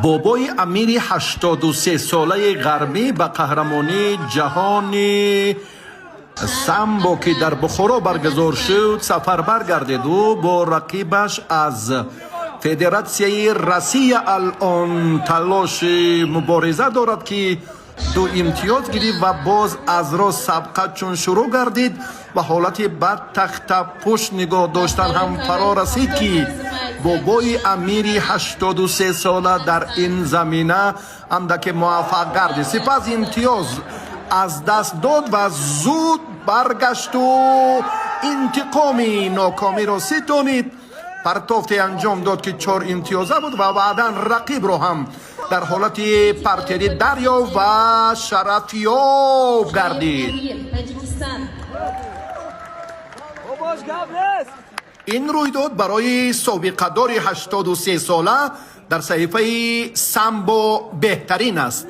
Бобои Амири 83-солаи ғарбӣ ба қаҳрамонии ҷаҳони самбо, ки дар Бухоро баргузор шуд, сафарбар гардид. Ӯ бо рақибаш аз Федератсияи Россия алон талоши мубориза дорад, ки ду имтиёз гирифт ва боз аз рост сабқат чун шурӯъ гардид ва ҳолати бад тахтапушт нигоҳ доштан ҳам фаро расид, ки бобои Амири 83-сола дар ин замина андаке муваффақ гардид. Сипас имтиёз аз даст дод ва зуд баргашту интиқоми нокомиро ситонид. Партофте анҷом дод, ки чор имтиёза буд, ва баъдан рақибро ҳам дар ҳолати партерӣ дарёфт ва шарафёб гардид. Таджикистан. Бобош, гап нест. Ин рӯйдод барои собиқадори 83 сола дар саҳифаи самбо беҳтарин аст.